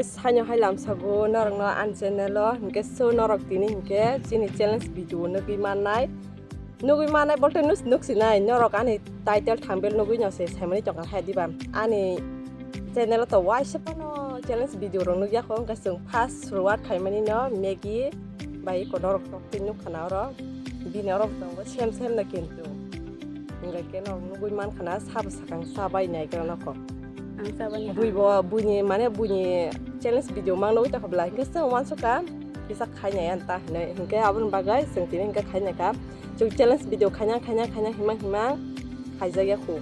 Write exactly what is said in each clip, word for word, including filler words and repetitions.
Saino hai lamsago norokno ani channel o, hinkhe so norok tini hinkhe chini challenge video nugwi mannai. Nugwi mannai bolte nus-, nuksinai norok ani title thumbnail nugwi no se saimani tongkha hai diba. Ani channel o to waisa phano challenge video rok nukya kho, hinkhe chwng first suruat khaimani no Maggie bai eko norok tok twi nukha na oro. Bini oro bo tongo same same no kintu. Hinkhe norok nugwi mankha na sabo sakang sa bai nai khe nokho. Ang sa bai nai. Bui bo buini mane buini challenge video mang nugwi tongkha bwla hinkhe chwng uansukha kisa khainai ani ta hinwi. Hinkhe aboni bagwi chwng tini hinkhe khainai kha. Chwng challenge video khaina khaina khaina himang himang khaijakya khu.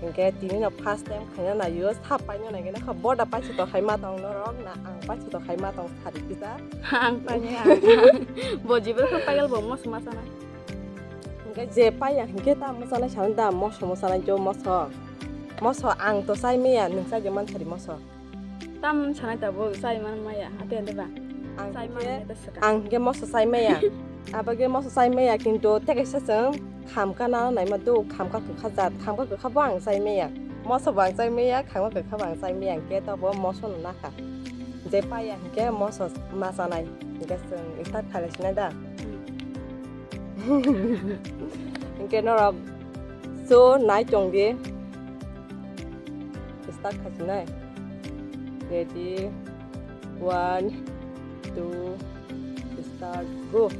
Hinkhe tini no first time khaina naio, sa paina nai khe nokha boda paisa to khaima tong norok na ang paisa to khaima tong sari kisa. Ang paina ang. Bo jibra kha pagal bo mos masa na. Hinkhe je paiya hinkhe ta mosanai sanai da moso mosanai jo moso. Moso ang to chai maya nwng chai je mansari moso. Tam sanai ta bo chai man maya ate ande ba. Ang chai man hinkhe, ta saka. Ang hinkhe moso chai maya. Abo khe moso chai maya kintu tei kaisa chwng khamka na naima do khamka kwkha jat khamka kwkha bo ang chai maya. Moso bo ang chai maya khamka kwkha bo ang chai maya hinkhe to bo moso no nakha. Je paiya hinkhe moso ma chanai hinkhe chwng start khalai sinai da. Hinkhe norok so nai tong di. Start khasinai. Ready. One, two, start, go.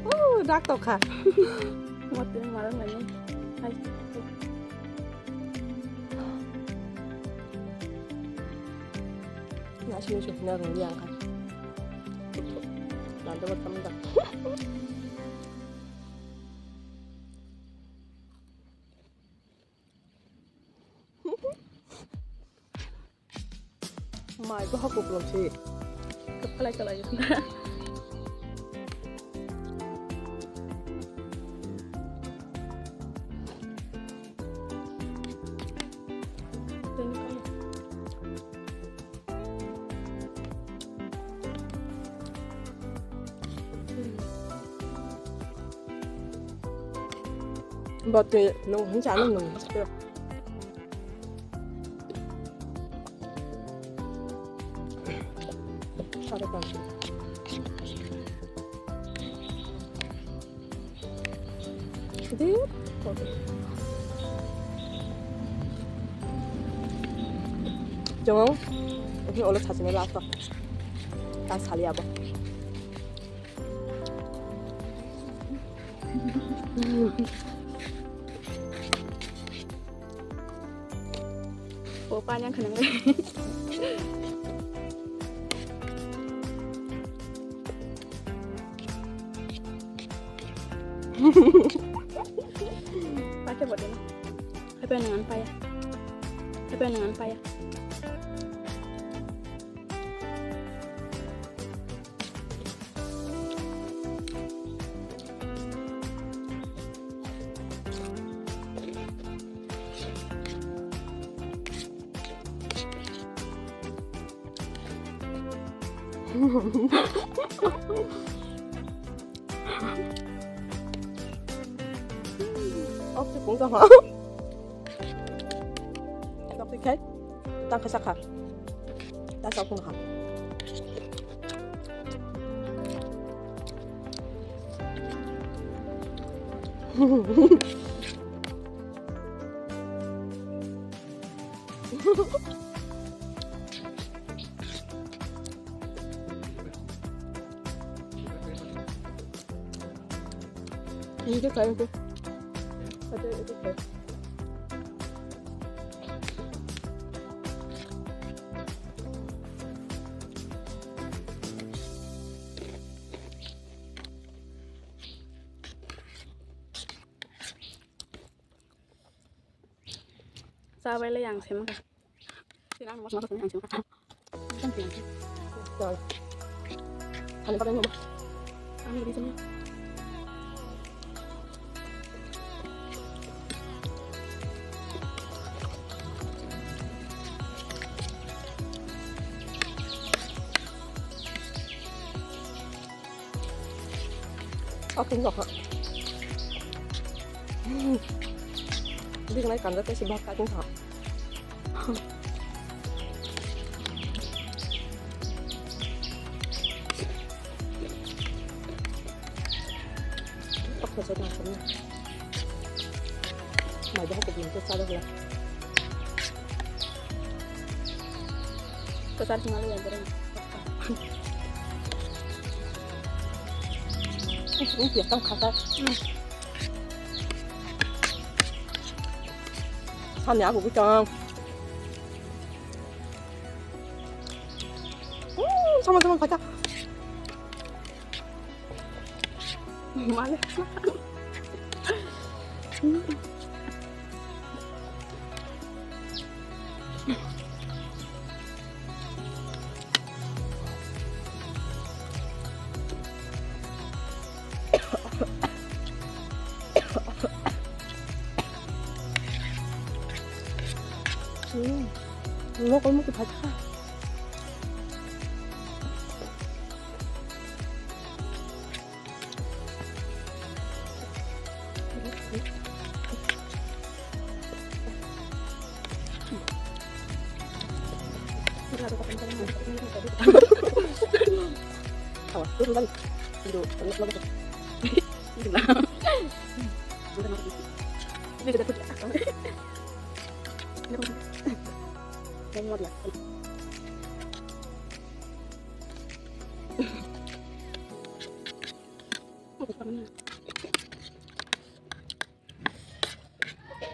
Oh, dak tokha. Motini marang lagi. Hai. Nasi nasi na rung yang kan. Nanti buat temen tak. Mai bo hokuk lom si. Kapalai kalai. Bati nung hinsa nung nung. Sare kan. Di. Jong. Ini oleh sasine last. Ta sali abo. Bo pa nyang khanang le. Pa khe bo de. Hai pa nang an pa ya. Hai pa nang an pa ya. Oke, kung tama. Tapi kai, tang kasa ka. Ta sa kung ha. Ini dia kayu tu. Ada itu kayu. Sa bai le yang sem ka. Sinang mos mos yang sem ka. Kan yang sem. Dal. Ani pakai ngomong. Ani di sini. Ating kok. Di kenai kanda teh si bahkan kok. Kwchar hwnma le ya borok. Wngkhe tong khaka. Sani abu bwtang. Sama sama khaka. Male. Hmm. Mokol mokol bhai kha.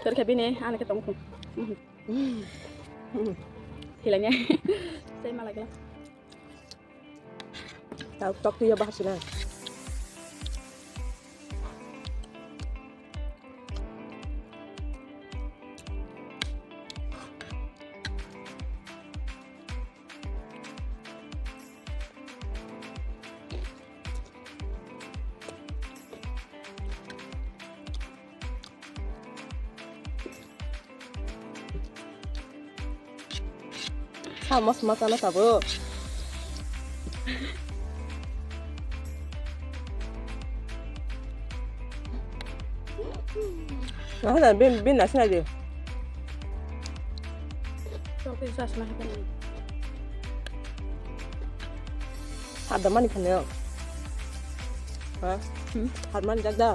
Terkhe bini ani ke tongkhu. Hilanya. Sai malagla. Tau tok tu ya bahas na. Sa mosma chana tabuk. Nahana bin bin nasi nadi. Hadamani khani. Ha? Hmm? Harman jak da.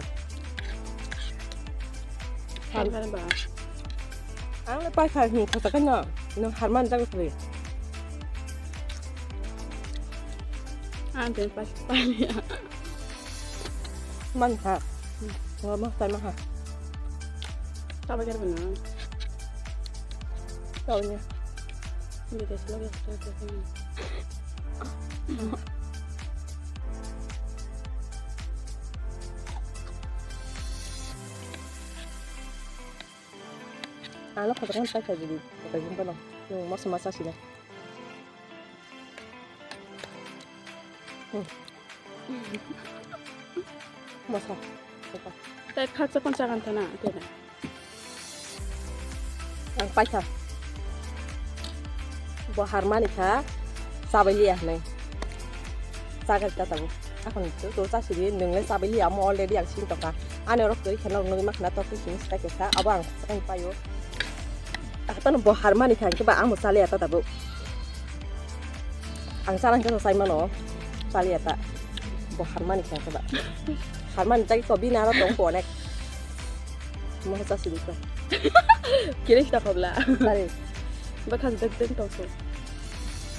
Harman ba. Ang le paikha hin khata kano. Nang harman jak sri. Ang den pas pali. Man ha. Ngama tai ma ha. Tama ger bana. Tau nya. Ini deh, selalu ya, selalu ya. Ano kota kan tak jadi kota jumpa no. Yung mas masa sih dah. Hmm. Masa. Suka. Tai khaksa kon chagan thana, tena. Ang paikha. Bo harmani kha, chabai liya hwnwi. Chagai ta tabuk. Akhon to, to chasidi, nwngle chabai liya, amo already ang sini tongkha. Ani orok twi kheno nugwi ma khna to, twi sini sita kesa, abo ang sakani paio. Akhatono bo harmani kha, hwnkhe ba amo chaliya ta tabuk. Ang chana hwnkhe no chai mano, chaliya ta. Bo harmani kha hwnkhe ba. Harmani jagwi to bini aro tong ko onek. Mo cha sidi ko. Kiri ta khobla. Tari. Ba khas dek dek tong ko.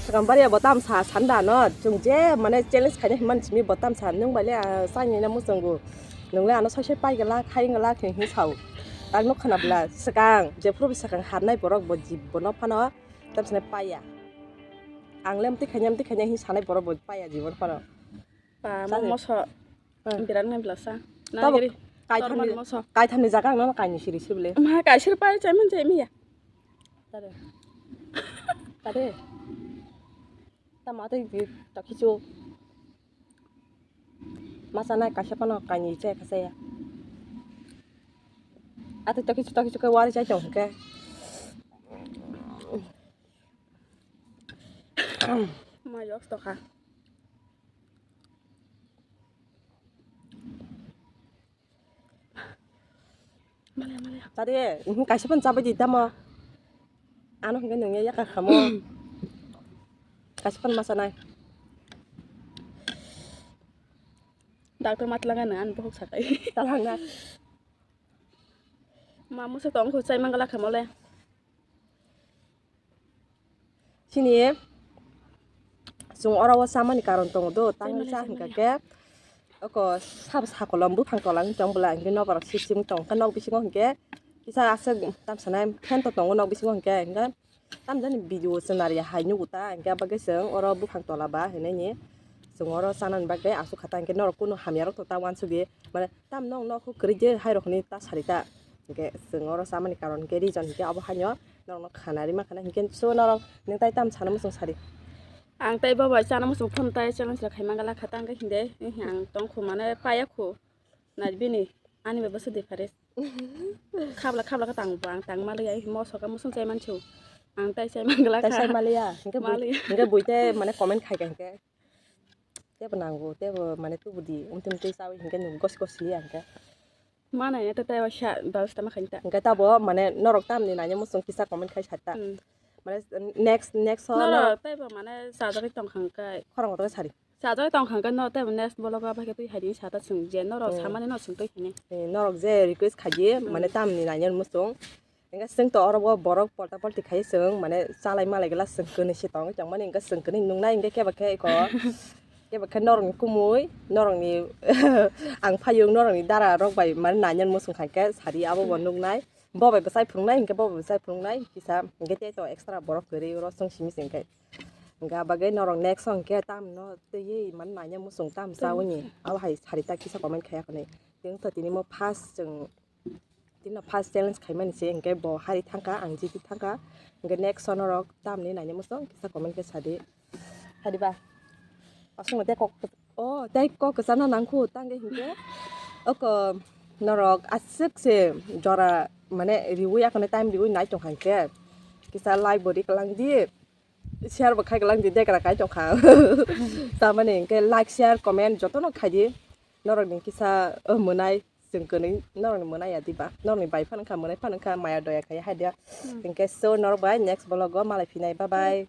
Sakam bari bo tam sa sanda no, chung je mane challenge khaina himman simi bo tam sa nung bale, ah, sani na muchungo. Nungle ano soi soi pai gala, khai gala, khe hi sao. Tak no khana bla, sakang, je phuru sakang harnai borok bo jib bo no phano. Tamsine paya. Ang le amtwi khaina, amtwi khaina hi sanai borok bo paya jibon phano. Pa, mo moso. Hmm. Birat nai blasa. Tabo nagiri. Kaithamni, kaithamni jaga ang nono kaini siri sibile. Ma kaisir pai chai man chai miya. Tare. Tare. Tama tei bi takichu. Masa nai kaisa phano kaini chai khasaya. Ate toki toki toki wari chai tong ke. Ma yok to kha. Male male. Tadi ini kaisa phano chabai di tamo. Ano hingga nungya yakar khamo. Kaisa phano masa nai. Doctor ma twlangano ani bokhok sakai. Twlangna. Ma musa tong kho chai mangala khamole. Sini Chwng oro o chamani karon tongo do, tangwi cha hwnkha khe oko sabo sakolom buphang tola wng tong bwla, hinkhe nobar sip sip wng tong khe nok bisingo hinkhe kisa aswk tamsanai fan to tongo nok bisingo hinkhe, hinkhe tamjani video chwng nari hai nugo ta, hinkhe abagwi chwng oro buphang tola ba hinwi ni chwng oro chanani bagwi aswk kha ta, hinkhe norok kunu hamya rok to ta uansukya mane tam nok nok kwrwi je hai rok hinwi ta sari ta, hinkhe chwng oro chamani karon hinkhe reason hinkhe abo haino norokno khana rima khana hinkhe so norok nwng tai tam sana muchung sari. Ang tai baba chana muchung phone tai challenge rok khai mangala kha tang khe hinde ang tong khu mane paya khu nai bini ani baba se difference khabla khabla kha tang bang tang mali ai mo soka muchung chai man chu ang tai chai mangala Tai kha sai maliya, hinkhe bui, Maliya. Hinkhe bui te mane comment khai ka hinkhe. Tebo nango, tebo mane tubu di, umtwi umtwi chawi hinkhe nwng gosi gosi ya hinkhe. Manai ne to tebo sa, bal tama khain ta. Hinkhe tabo mane norok tamni nanya muchung kisa comment khai sa ta. Hmm. Mane next, next ho Norok tebo mane sajagwi tong khang kai. Khorang kotor sari. Sajagwi tong khang kai no tebo next vlog o bahai twi hai di sa ta chwng je norok Hmm. Samani no chwng twi khine. Eh, norok je request khai di, Hmm. Mane tamni nanya muchung. Hinkhe chwng to oro o borok polta polti khai chwng mane chalai malai gla chwng kwnwi se tong tongmani hinkhe chwng kwnwi nungnai hinkhe kebo khe eko kebo khe norokni kumui norokni ang phayung norokni dara rok bai mane nanya muchung khai khe sari abo bo nuknai bo bai bwchai phunuknai hinkhe bo bai bwchai phunuknai kisa hinkhe tei to extra borok kwrwi oro chwng simi se hinkhe hinkhe abagwi norok next o hinkhe tamno twiwi mane nanya muchung tam chawi ni abo hai sari ta kisa comment khai ya khwnwi tini to tini mo first chwng Tini first challenge khaimani se, hinkhe bo hari thangkha, ang jiti thangkha. Hinkhe next o norok tamni naina muchung kisa comment khe sadi. Hadi ba? Aswkno tei kok, o, tei kok kwchana nangkhu, tangkhe hinkhe. Oko norok aswk se jora, mane, riwi, akhone time riwi nai tongkha hinkhe. Kisa like bo ri kwlangdi. Share bo khai kwlangdi, degra kai tongkha. Tamani hinkhe like, share, comment jotono khaidi. Norokni kisa, o, mwnai chwng kwnwi norokni mwnai ya diba? Norokni bai phano wngkha, mwnai phano wngkha, maya doya khai hai dia. Hmm. Hinkhe so norok bai next vlog o malai phinai. Bye bye.